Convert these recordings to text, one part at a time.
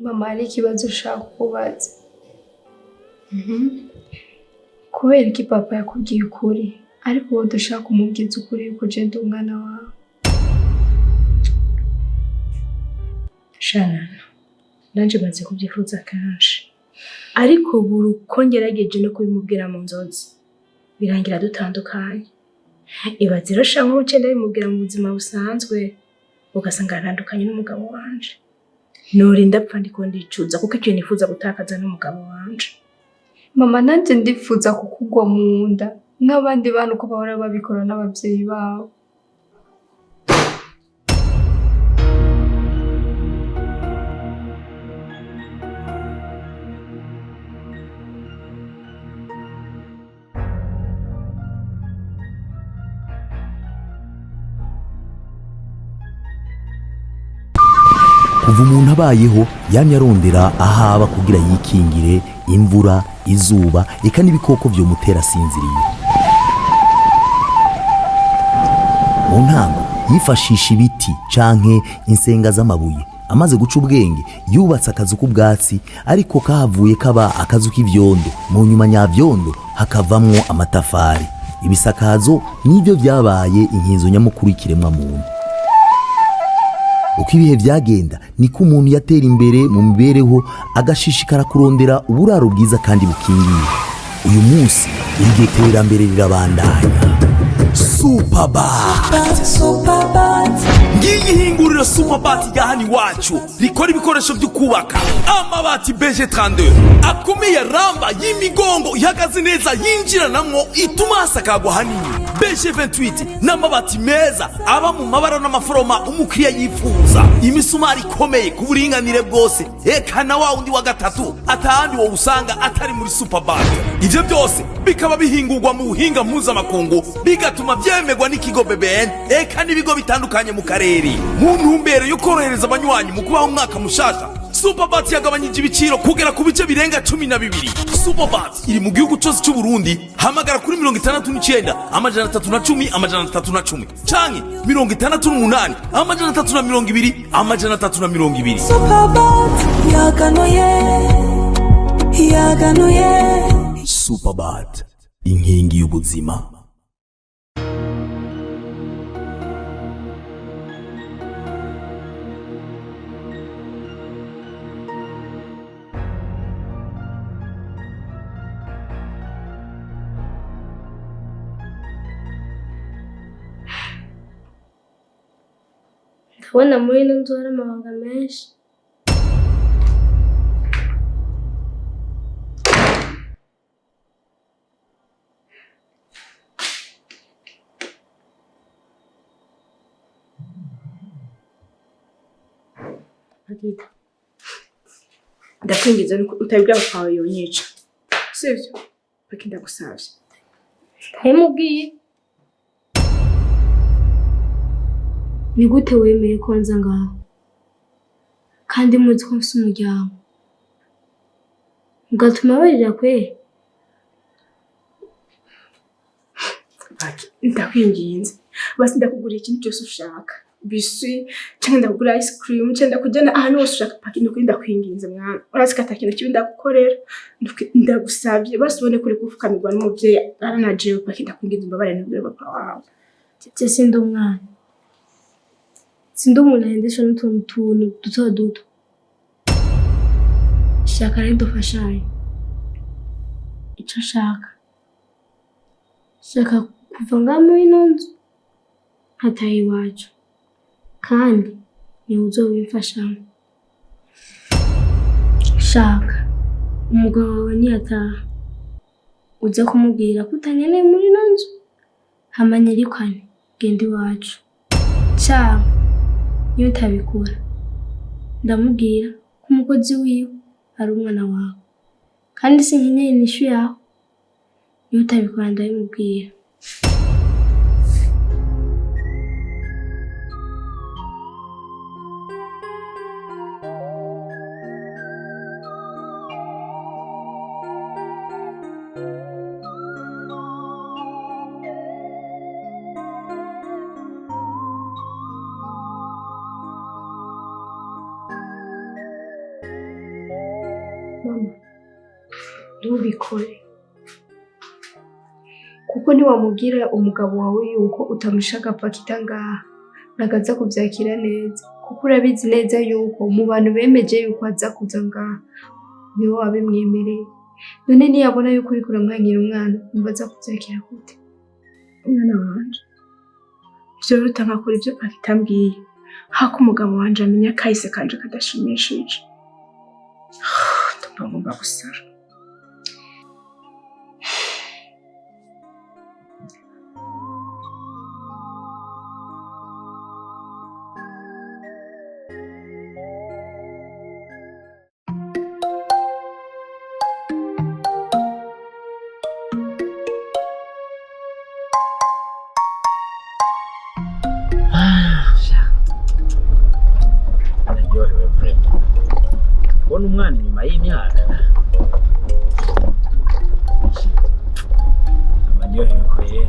Mama, hari ikibazo ushaka kubaza. Kubera iki papa yakubwiye ukuri ariko wowe udashaka kumubwiza ukuri yuko je ndi umwana wawe? Shanana, nanje maze kubyifuza kenshi, ariko buri uko ngerageje no kubimubwira mu nzozi birangira dutandukanye. Ibaze rero sha nk'ubu nce ndabimubwira mu buzima busanzwe ugasanga arantandukanye n'umugabo wanje. Norinda apfa ndiko ndicuza kuko icyo nifuza gutakaza n'umugabo wanje. Mama, nanje ndifuza kukugwa mu nda nk'abandi bana uko bahora babikora n'abavyeyi babo. Kuva umuntu abayeho yamye arondera ahaba kugira yikingire imvura, izuba, eka n'ibikoko vyomutera asinziriye. Mu ntango yifashisha ibiti canke insenga z'amabuye. Amaze guca ubwenge yubatse akazu k'ubwatsi, ariko kahavuye kaba akazu k'ivyondo. Mu nyuma nyavyondo hakavamwo amatafari. Ibisakazo nivyo vyabaye inkinzo nyamukuru y'ikiremwa muntu. Uko ibihe vyagenda niko umuntu yatera imbere mu mibereho, agashishikara kurondera uburaro bwiza kandi bukingiye. Uyu munsi iryo terambere rirabandanya. Superbat. Ngiyi hinguriro Superbat rya hano iwacu rikora ibikoresho byo kubaka amabati BG32 akomeye, ramba y'imigongo ihagaze neza, yinjiranamwo ituma hasakagwa hanini. BG28 n'amabati meza aba mu mabara n'amaforoma umukiriya yifuza, imisumari ikomeye ku buringanire bwose, eka na wa wundi wa gatatu atahandi wo usanga atari muri Superbat. Ivyo byose bikaba bihingurwa mu buhinga mpuzamakungu, bigatuma vyemerwa n'ikigo BBN eka n'ibigo bitandukanye mu karere. Mu ntumbero yo korohereza abanywanyi mu kubaho umwaka mushasha, Superbat yagabanyije ibiciro kugera ku bice birenga 12. Superbat iri mu gihugu cyose cy'u Burundi. Hamagara kuri 69 310 310 canke 68 320 320. Superbat yaganuye, yaganuye. Superbat, inkingi y'ubuzima. Ndabona muri ino nzu hari amabanga menshi. Agita, ndakwinginze nuko utabibwira papa wawe yonyica, sivyo? Paki, ndagusavye. Ndabimubwiye. Ni gute wemeye ko nza ngaho kandi muzi ko mfise umuryango, ugatuma barira kweri? Paki, ndakwinginze, basi ndakugurira ikintu cyose ushaka, biswi canke ndakugurira ice cream canke ndakujyana ahantu hose ushaka. Paki, nukuri ndakwinginze mwana, urazi ko ata kintu kibi ndagukorera. Nukuri ndagusavye, basi ubone kuri gupfukamirwa n'umuvyeyi aranajewe. Paki, ndakwinginze, umbabare ntubwire papa wawe. Je sindi umwana, sindi umuntu ahendeshwa n'utuntu tuntu duto duto. Shaka rero dufashanye. Ico nshaka, shaka kuva ngaha muri ino nzu nkataha iwacu, kandi niwe uzobimfashamo. Shaka umugabo wawe niyataha uze kumubwira ko utankeneye muri ino nzu, hama nyirikane genda iwacu. Canke niyo utabikora ndamubwira ko umukozi wiwe ari umwana wawe kandi sinkeneye inyishu yawe. Niyo utabikora ndabimubwira. Mama, Ntubikore. Kuko niwamubwira umugabo wawe yuko utamushaka Pakita ngaha, nagaza kuvyakira neza, kuko urabizi neza yuko mu bantu bemeje yuko aza kuza ngaha niwe wabimwemereye. None niyabona yuko uriko uramwangira umwana, umva aza kuvyakira gute? Mwana wanje, vyoruta nkakora ivyo Pakita ambwiye, hako umugabo wanje amenya kahise kanje kadashimishije. Ndumva ngomba gusara. Ndaryohewe vraiment kubona umwana inyuma y'imyaka, amaryohewe kweri.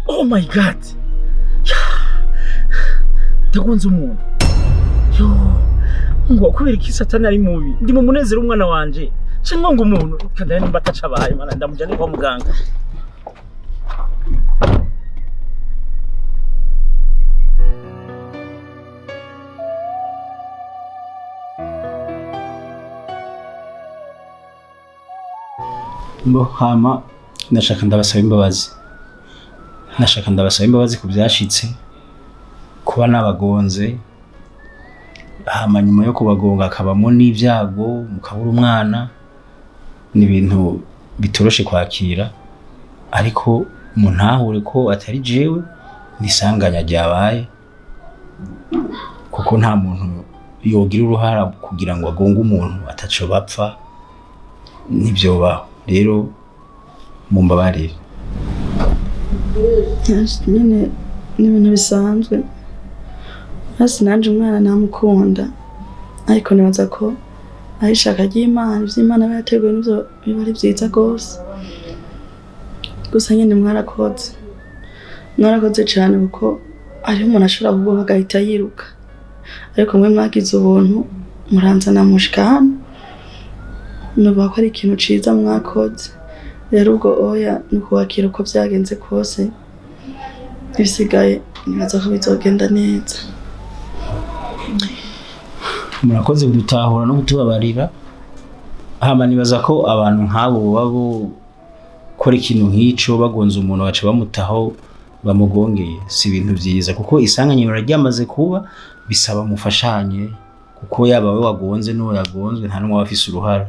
Oh my God! Ndagonze umuntu. Yo, ngo kubera iki Satani ari mubi? Ndi mu munezero w'umwana wanje. Cyangwa ngo umuntu kandi nimba atacabaye, mana, ndamujyane kwa muganga. Mbo hama ndashaka ndabasaba imbabazi. Ndashaka ndabasaba imbabazi ku byashitse, kuba nabagonze, hama nyuma yo kubagonga akabamo n'ibyago mukabura umwana. Ni ibintu bitoroshe kwakira, ariko muntahure ko atari jewe, n'isanganya ryabaye, kuko nta muntu yogira uruhara kugira ngo agonge umuntu ataco bapfa, ntibyobaho. Rero mumbabarire. Nyine ni ibintu bisanzwe. Hasi nanjye umwana namukunda, ariko nibaza ko ari ishaka ry'Imana, ivy'Imana aba yateguye nivyo biba ari vyiza rwose. Gusa nyine mwarakoze, mwarakoze cane, kuko hariho umuntu ashobora kuguha agahita yiruka, ariko mwe mwagize ubuntu muranzana mushika hano, nuvuga ko ari ikintu ciza mwakoze. Rero ubwo oya, ni ukuwakira uko vyagenze kose, ibisigaye nibaza ko bizogenda neza. Murakoze kudutahura no kutubabarira. Hama nibaza ko abantu nk'abo baba bokora ikintu nk'ico, bagonze umuntu baca bamutaho bamugongeye, si ibintu vyiza, kuko isanganyiro ryamaze kuba, bisaba mufashanye, kuko yaba we wagonze n'uwo yagonzwe nta n'umwe aba afise uruhara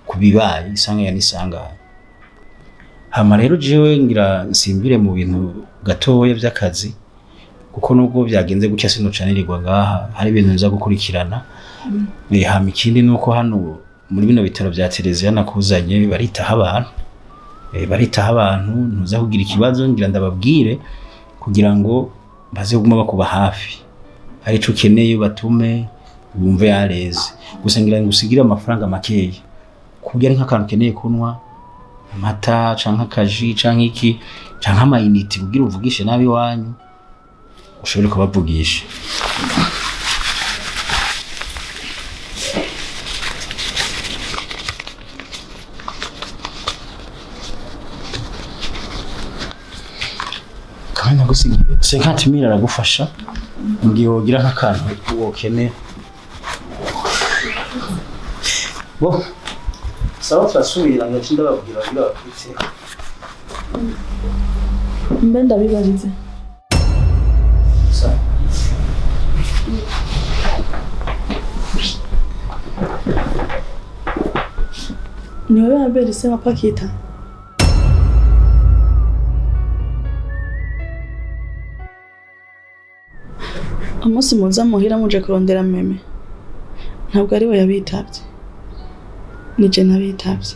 ku bibaye. Isanganya n'isanganya. Hama rero jewe ngira nsimbire mu bintu gatoya vy'akazi, kuko nubwo byagenze gutya sinocanirirwa ngaha, hari ibintu nza gukurikirana. Hama ikindi nuko hano muri bino bitaro vya Tereziya nakuzanye baritaho abantu. Baritaho abantu, ntuza kugira ikibazo, ngira ndababwire kugira ngo baze kuguma bakuba hafi, hari ico ukeneye batume wumve yareze. Gusa ngira ngo usigire amafaranga makeya kuburyo ari nk'akantu ukeneye kunywa amata canke akaji canke iki canke amayinite kugira uvugishe nabi iwanyu, ushobore kubavugisha. Kandi nagusigiye 50 mille, aragufasha mu gihe wogira nk'akantu wokenera. Bo sawa, turasubira ngaca ndababwira kugira bakwiteho. Mbe ndabibarize. Sawa. Ni wewe Abeli se wa Pakita? Umunsi muza muhira muje kurondera meme, ntabwo ari we yabitavye, nije nabitavye.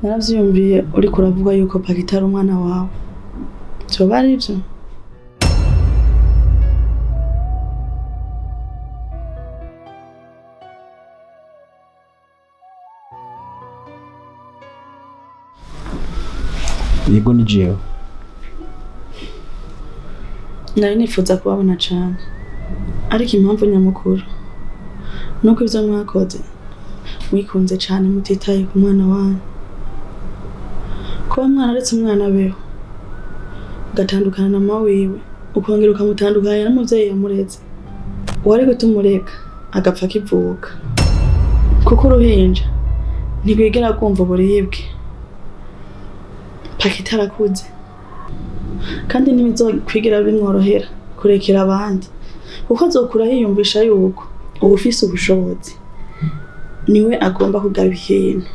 Naravyiyumviye uriko uravuga yuko Pakita ari umwana wawe, vyoba ari vyo? Yego ni jewe. Nari nifuza kubabona cane, ariko impamvu nyamukuru nuko ivyo mwakoze mwikunze cane mutitaye ku mwana wanyu. Kuba mwana aretse umwana abeho, ugatandukana na mama wiwe, ukongera ukamutandukanya n'umuvyeyi yamureze, wari guta umureka agapfa akivuka, kuko uruhinja ntirwigera rwumva uburibwe paka itarakuze, kandi ntibizokwigira bimworohera kurekera abandi, kuko azokura yiyumvisha yuko uwufise ubushobozi niwe agomba kugaba ikintu.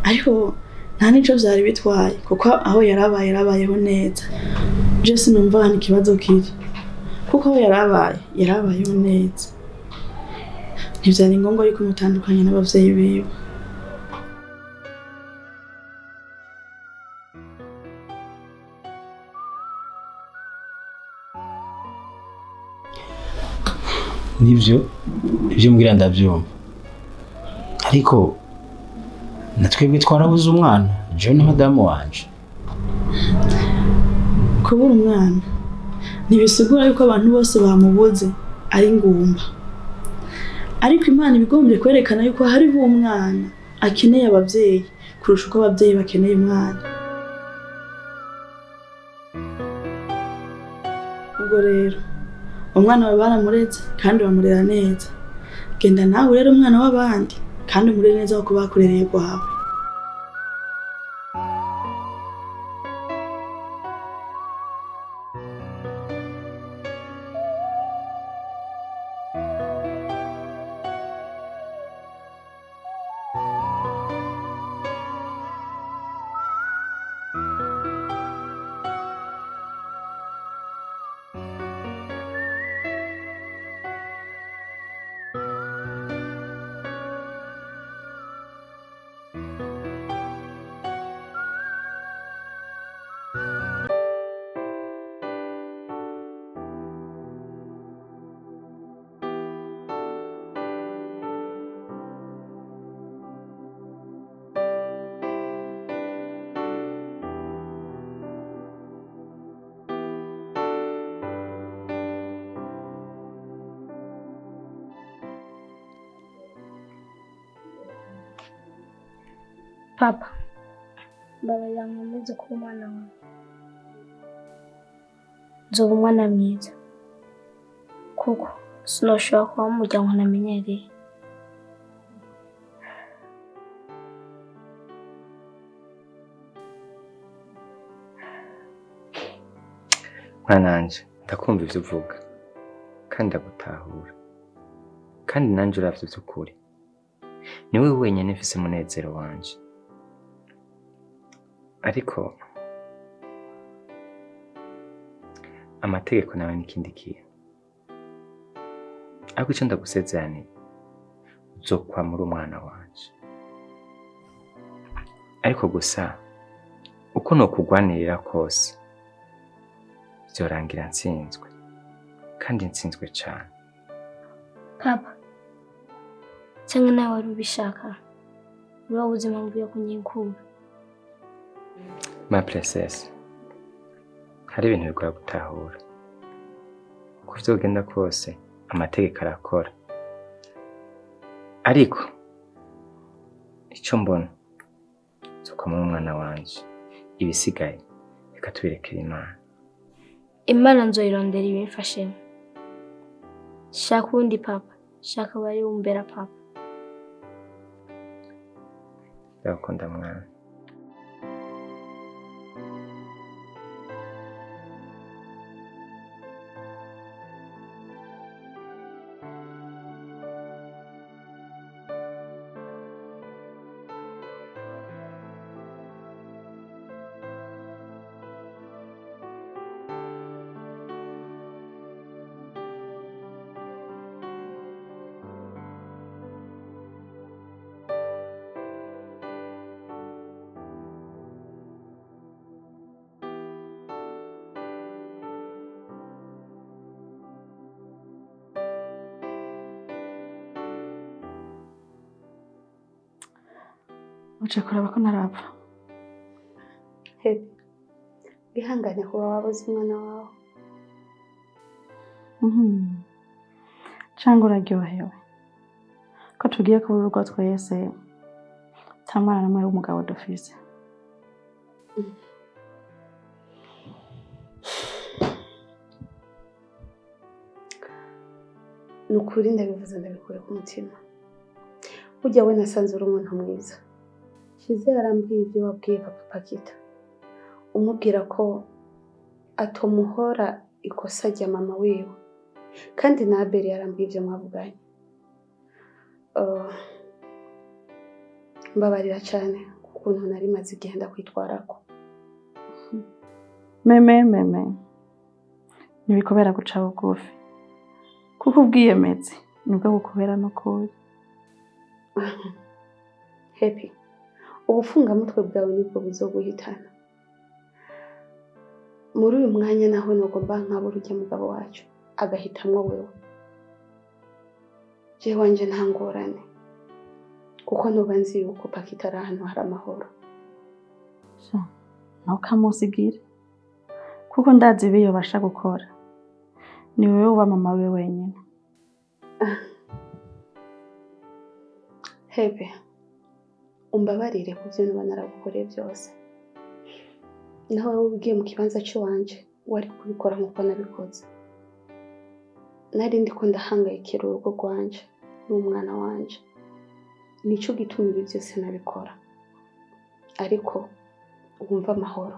Ariko nta nico vyari bitwaye, kuko aho yarabaye yarabayeho neza. Je sinumva hano ikibazo kiri, kuko aho yarabaye yarabayeho neza, ntivyari ngombwa yuko mutandukanya n'abavyeyi biwe. Nivyo ibyo mbwira ndabyumva, ariko na twebwe twarabuze umwana, jewe na madamu wanje. Kubura umwana ntibisigura yuko abantu bose bamubuze ari ngumba, ariko Imana ibigombye kwerekana yuko hariho umwana akeneye abavyeyi kurusha uko abavyeyi bakeneye umwana. Ubwo rero umwana wawe baramureze kandi bamurera neza, genda nawe urere umwana w'abandi kandi umurere neza kuko bakurereye rwawe. Papa, mbabarira nkomeze kuba umwana wawe. Nzoba umwana mwiza, kuko sinoshobora kuba mu muryango ntamenyereye. Mwananje, ndakumva ivyo uvuga kandi ndagutahura, kandi nanje uravye vy'ukuri niwe wenyene mfise umunezero wanje. Ariko amategeko nawe n'ikindi kintu, ariko ico ndagusezeraniye, uzokwama uri umwana wanje. Ariko gusa uko nokugwanirira kose vyorangira ntsinzwe, kandi ntsinzwe cane. Papa, canke nawe wari ubishaka, uriho ubuzima mvuye kunyinkura. Ma princesse, hari ibintu bigoye gutahura. Uko vyogenda kose amategeko arakora, ariko ico mbona uzokwama uri umwana wanje, ibisigaye reka tubirekere Imana. Imana nzoyirondera ibimfashemo. Shaka uwundi papa, shaka bari wumbera papa. Ndagukunda mwana. Uca kuraba ko ntarapfa. Happy, wihangane kuba wabuze umwana wawe. Cyangwa uraryohewe ko tugiye kuba urugo twese, nta mwana n'umwe w'umugabo dufise? Ni ukuri ndabivuze ndabikuye ku mutima. Burya we nasanze uri umuntu mwiza. Kiza yarambwiye ibyo wabwiye papa Pakita, umubwira ko atomuhora ikosa rya mama wiwe, kandi na Abeli yarambwiye ibyo mwavuganye. Mbabarira cyane kukuntu nari maze igihe ndakwitwarako. Meme, meme, ntibikubera guca bugufi, kuko ubwiyemezi nibwo bukubera n'ukuri. Happy, ubufungamutwe bwawe nibwo buzoguhitana. Muri uyu mwanya naho nagomba nkabura ujya mugabo wacu agahitamwo wewe. Jewe wanje nta ngorane, kuko nuba nzi yuko Pakita ari ahantu hari amahoro. Sha, ntukamusigire, kuko ndazi ibiyo basha gukora. Ni wewe uba mama we wenyine. Happy, umbabarire ku byo nuba naragukoreye byose. Nawe wowe ugiye mu kibanza cy'iwanje wari kubikora nk'uko nabikoze. Nari ndiko ndahangayikira urugo rwanje n'umwana wanje, nicyo gituma ibi byose nabikora. Ariko wumva amahoro,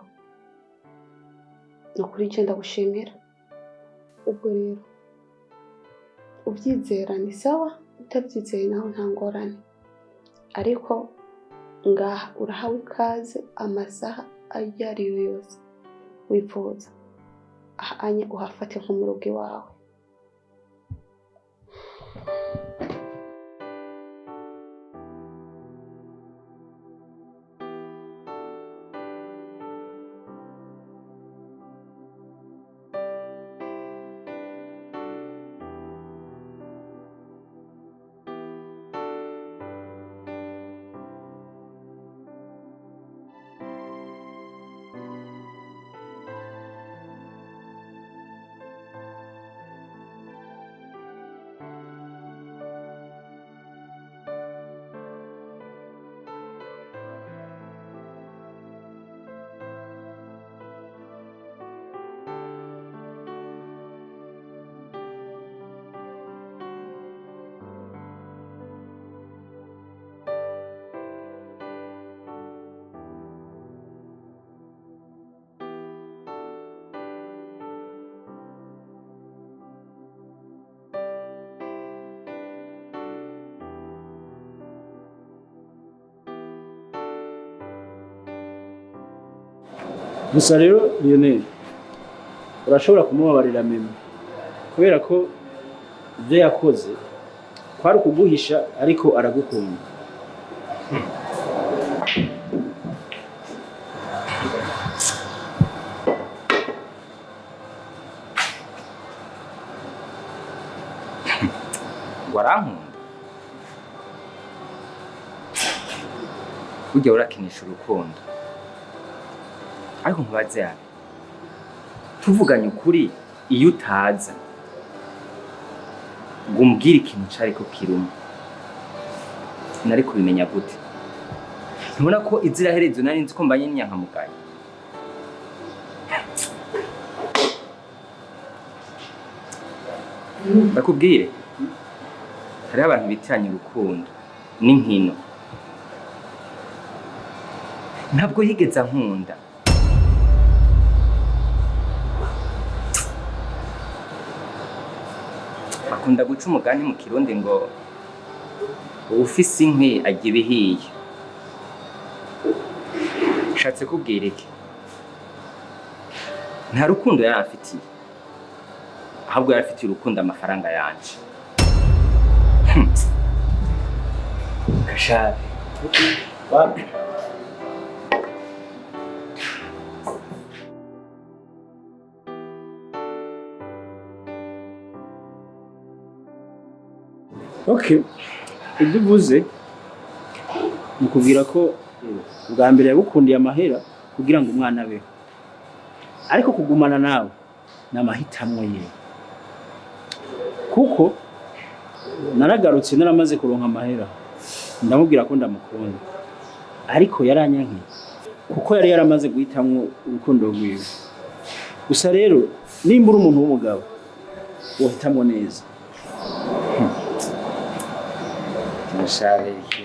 ni ukuri je ndagushimira. Ubwo rero ubyizera ni sawa, utabyizeye naho nta ngorane, ariko ngaha urahawe ikaze amasaha ayo ari yo yose wifuza, ahanye uhafate nko mu rugo iwawe. Gusa rero Lionel, urashobora kumubabarira meme, kubera ko ibyo yakoze kwari ukuguhisha, ariko aragukunda. Ngo arankunda? Burya urakinisha urukundo. Ariko nkubaze yawe, tuvuganye ukuri, iyo utaza ngo umbwire ikintu cariko kiruma, nari kubimenya gute? Ntubona ko iziraherezo nari nzi ko mbanye n'inyankamugayo? Ndakubwire, hariho abantu bitiranya urukundo n'inkino. Ntabwo yigeze ankunda. Bakunda guca umugani mu Kirundi ngo uwufise inkwi arya ibihiye. Nshatse kubwira iki? Nta rukundo yari afitiye, ahubwo yari afitiye urukundo amafaranga yanje. Gashabe. Wapi? Okay, ibyo uvuze ni ukubwira ko bwa mbere yagukundiye amahera, Kugira ngo umwana abeho. Ariko kugumana nawe ni amahitamwo yiwe. Kuko naragarutse naramaze kuronka amahera, ndamubwira ko ndamukunda, ariko yaranyankiye kuko yari yaramaze guhitamwo urukundo rwiwe. Gusa rero nimba uri umuntu w'umugabo, wohitamwo neza. Turashabeke.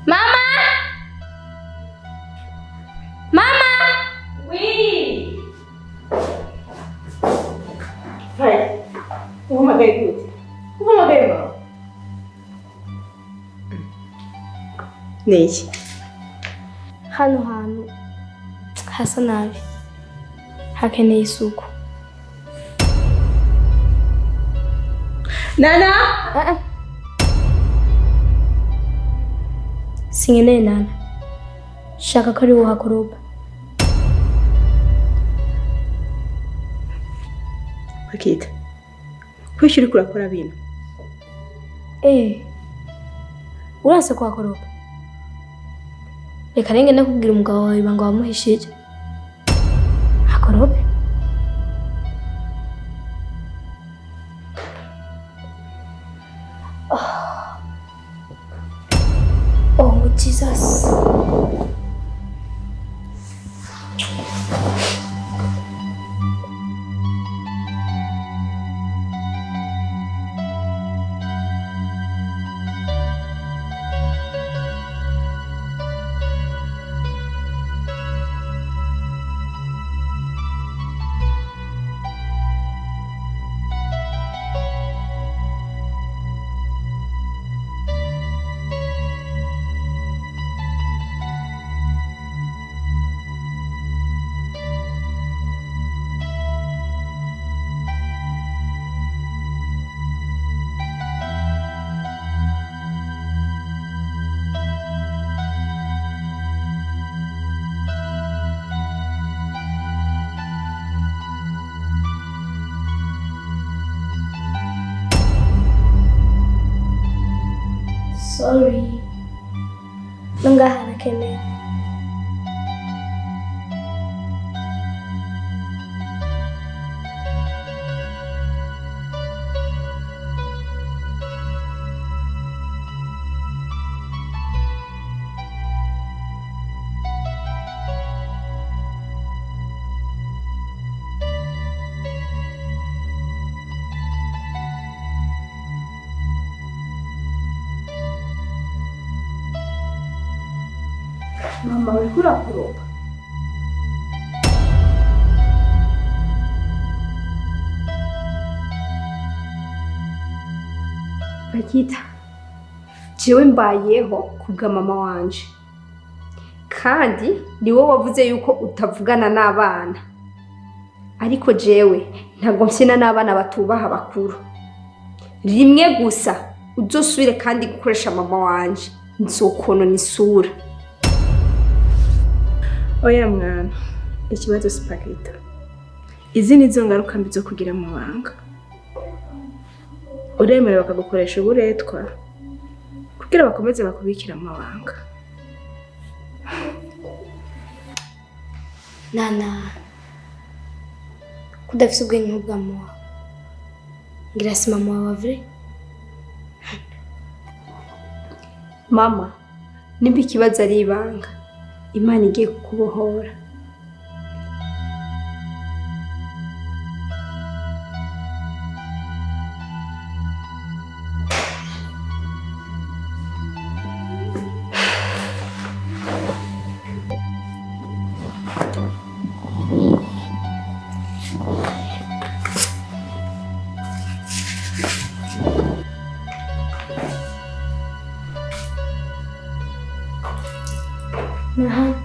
Mama! Mama! Oui. Hai. Uhamagaye gute? Uhamagaye mama? Ni iki? Hano hantu hasa nabi, hakeneye isuku. Nana! Ah, ah. Sinkeneye Nana, shaka ko ari wowe uhakoropa. Pakita. Kuki uriko urakora bino? Eh, uranse kuhakoropa? Reka renge ndakubwira umugabo wawe ibanga wamuhishije. Hakorope. Oh, Jesus. Sorry. No ngaha harakenewe. Mama, uriko urakoropa? Bakita, jewe mbayeho kubwa mama wanje, kandi ni wowe wavuze yuko utavugana n'abana, ariko jewe ntabwo mbyina n'abana batubaha bakuru. Rimwe gusa uzosubire kandi gukoresha mama wanje, nzokonona isura. Oya mwana, ikibazo si Pakita. Izi nizo ngaruka mbi zo kugira amabanga. Uremera bakagukoresha uburetwa kugira bakomeze bakubikira amabanga. Nana, kudafise ubwenge nk'ubwa mama wawe. Ngira si mama wawe vrai? Mama, nimba ikibazo ari ibanga, Imana igiye kukubohora. Na hano.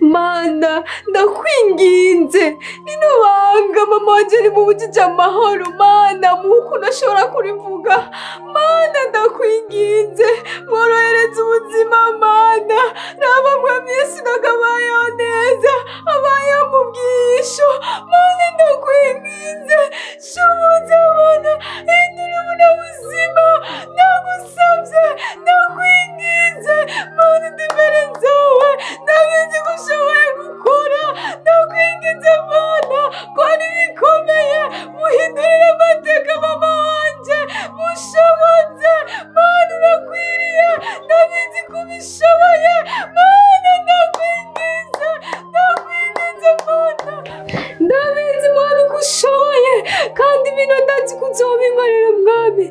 Mana, ndakwinginze, rino banga mama wanje rimubujije amahoro. Mana, muhe ukuntu ashobora kurivuga. Mana, ndakwinginze, mworohereze ubuzima. Mana, raba mwami Yesu nakabayeho neza, abayeho mu bwisho. Mana, ndakwinginze, shoboza Mana, hindura buno buzima. Ndagusavye, ndakwinginze Mana, ndi imbere zawe, ndabizi ko ushoboye gukora. Ndakwinginze Mana, ko ari bikomeye, muhindurire amateka mama wanje, mushoboze Mana, urakwiriye, ndabizi ko ubishoboye. Mana, ndakwinginze, ndakwinginze Mana, ndabizi Mwami ko ushoboye, kandi bino ndazi ko uzobinkorera Mwami,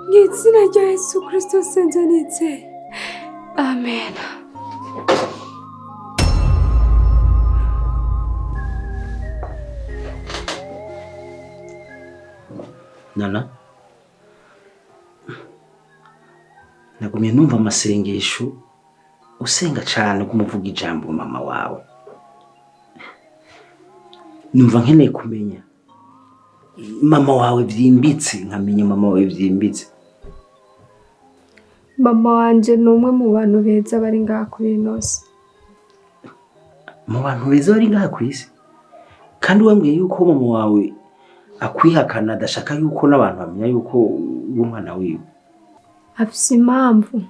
mu izina rya Yesu Kristo senze nizeye, amen. Nana, nagumye numva amasengesho usenga cyane kumuvuga ijambo mama wawe. Numva nkeneye kumenya mama wawe byimbitse, nkamenya mama wawe byimbitse. Mama wanje ni umwe mu bantu beza bari ngaha kuri ino si. Mu bantu beza bari ngaha ku isi? Kandi wambwiye yuko mama wawe akwihakana, adashaka yuko n'abantu bamenya yuko uri umwana wiwe. Afise impamvu,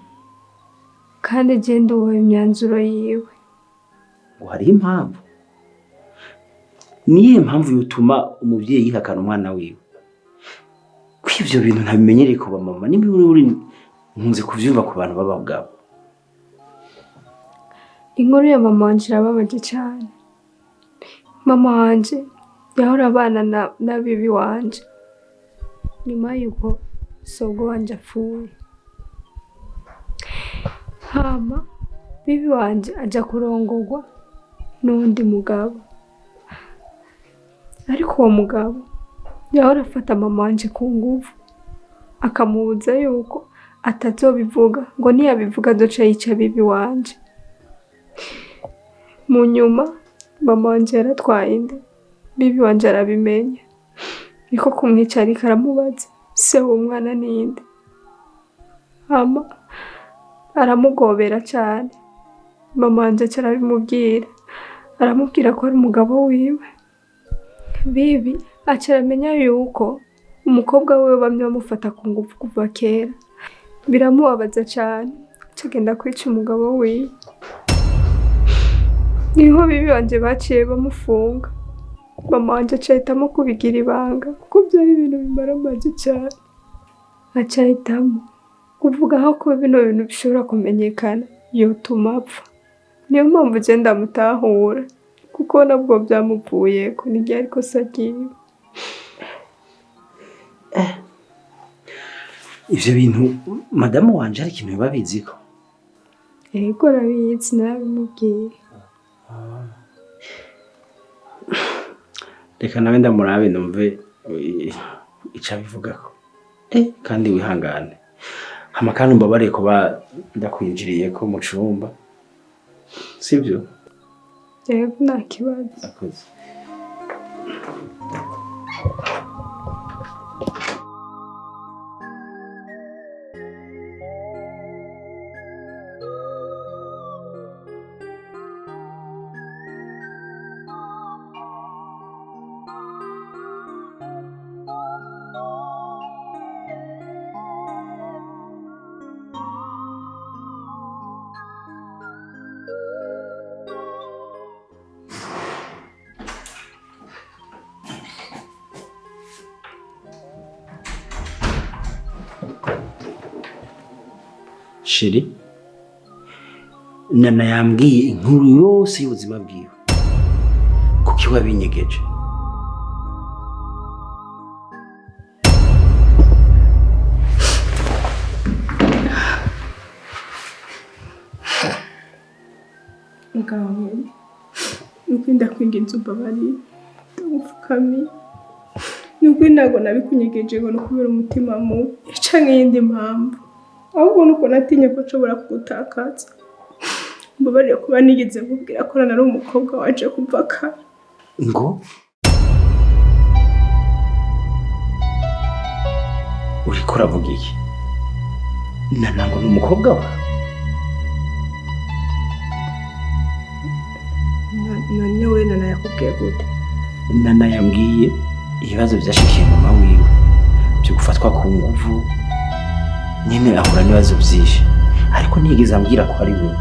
kandi je ndubaha imyanzuro yiwe. Ngo hariho impamvu? Niyihe mpamvu yotuma umuvyeyi yihakana umwana wiwe? Ko ivyo bintu ntabimenyereye ku bamama, nimba uri nkunze kuvyumva ku bantu b'abagabo. Inkuru ya mama wanje irababaje cane. Mama wanje yahora abana na bibi wanje nyuma yuko sogo wanje apfuye. Hama bibi wanje aja kurongorwa n'uwundi mugabo, ariko uwo mugabo yahora afata mama wanje ku nguvu, akamubuza yuko atazobivuga, ngo niyabivuga azoca yica bibi wanje. Mu nyuma mama wanje yaratwaye inda, bibi wanje arabimenya, niko kumwicarika aramubaza se w'umwana ninde. Hama aramugobera cyane, mama wanje aca arabimubwira, aramubwira ko ari umugabo wiwe. Bibi aca aramenya yuko umukobwa wiwe bamye bamufata ku ngufu kuva kera, biramubabaza cyane, aca agenda kwica umugabo wiwe. Niho bibi wanje baciye bamufunga. Mama wanje aca ahitamo kubigira ibanga, kuko byari ibintu bimaramaje cyane. Aca ahitamo kuvuga aho kuba bino bintu bishobora kumenyekana yotuma apfa. Niyo mpamvu je ndamutahura, kuko nabwo byamuvuyeko, ntiryari ikosa ryiwe. Ivyo bintu madamu wanje hari ikintu biba biziko? Ego arabizi, narabimubwiye. Reka nawe ndamurabe numve ico abivugako. Kandi wihangane. Hama kandi umbabare kuba ndakwinjiriyeko mu cumba, sivyo? Yego, nta kibazo. Akoze. Chérie, Nana yambwiye inkuru yose y'ubuzima bwiwe. Kuki wabinyegeje? Mugabo, nukuri ndakwinginze umbabarire, ndagupfukamiye. Nukuri ntabwo nabikunyegeje ngo ni ukubera umutima mubi canke iyindi mpamvu, ahubwo nuko natinye ko nshobora kugutakaza. Mbabarire kuba nigeze nkubwira ko nari umukobwa wanje kuva kare. Ngo uriko uravuga iki? Nana ngo ni umukobwa wawe? None we Nana yakubwiye gute? Nana yambwiye ibibazo byashikiye mama wiwe byo gufatwa ku nguvu, nyine ahura n'ibibazo byinshi, ariko ntiyigeze ambwira ko ari wewe.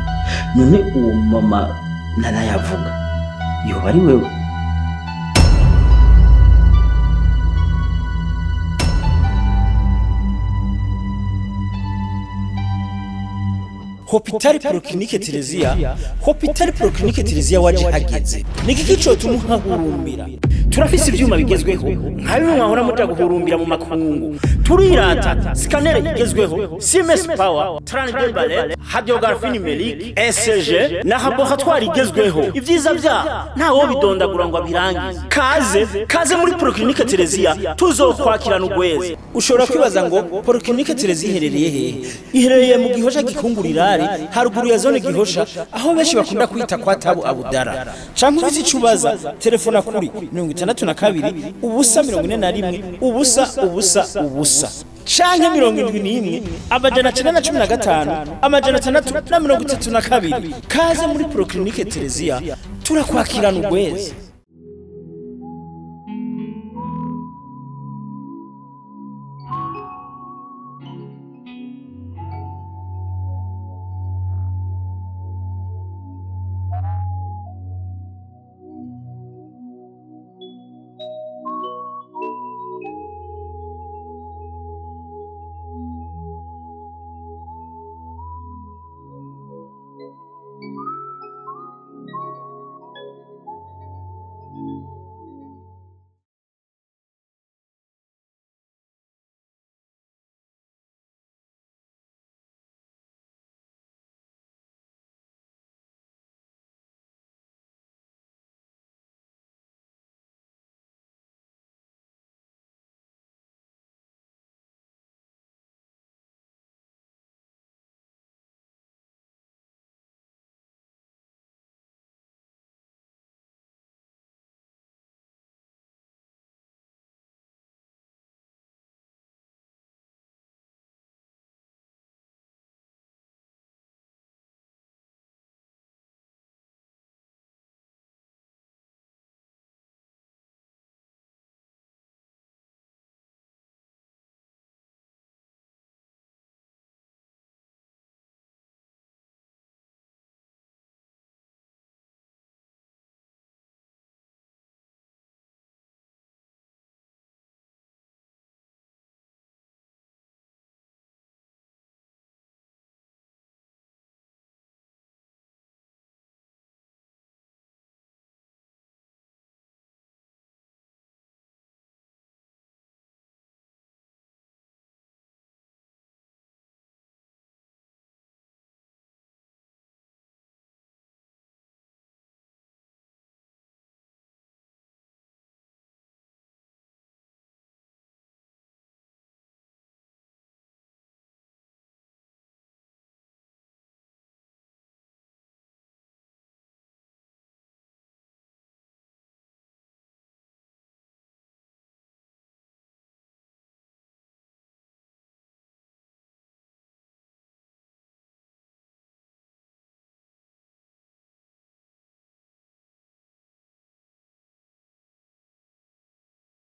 None uwo mama Nana yavuga yoba ari wewe? Hopitali Polyclinique Tereziya, Hopitali Polyclinique Tereziya waje hageze. Niki kico tumuhahurumbira? Turafise ivyuma bigezweho nka bimwe mwahora muja guhurumbira mu makungu. Turirata scanner igezweho, Siemens Power, Trans Ballet, Radiographie numérique, ECG na laboratoire igezweho. Ivyiza vya ntawo bidondagura ngo abirangize. Kaze, kaze muri Polyclinique Tereziya tuzokwakirana ugweze. Ushobora kwibaza ngo Polyclinique Tereziya iherereye hehe? Iherereye mu Gihosha gikungurira haruguru ya zone Gihosha, aho benshi bakunda kwita kwa Tabu Abudara. Canke ufise ico ubaza, telefona kuri 62 0 41 0 0 0 canke 71 915 632. Kaze muri Polyclinique Tereziya turakwakirana ugweze.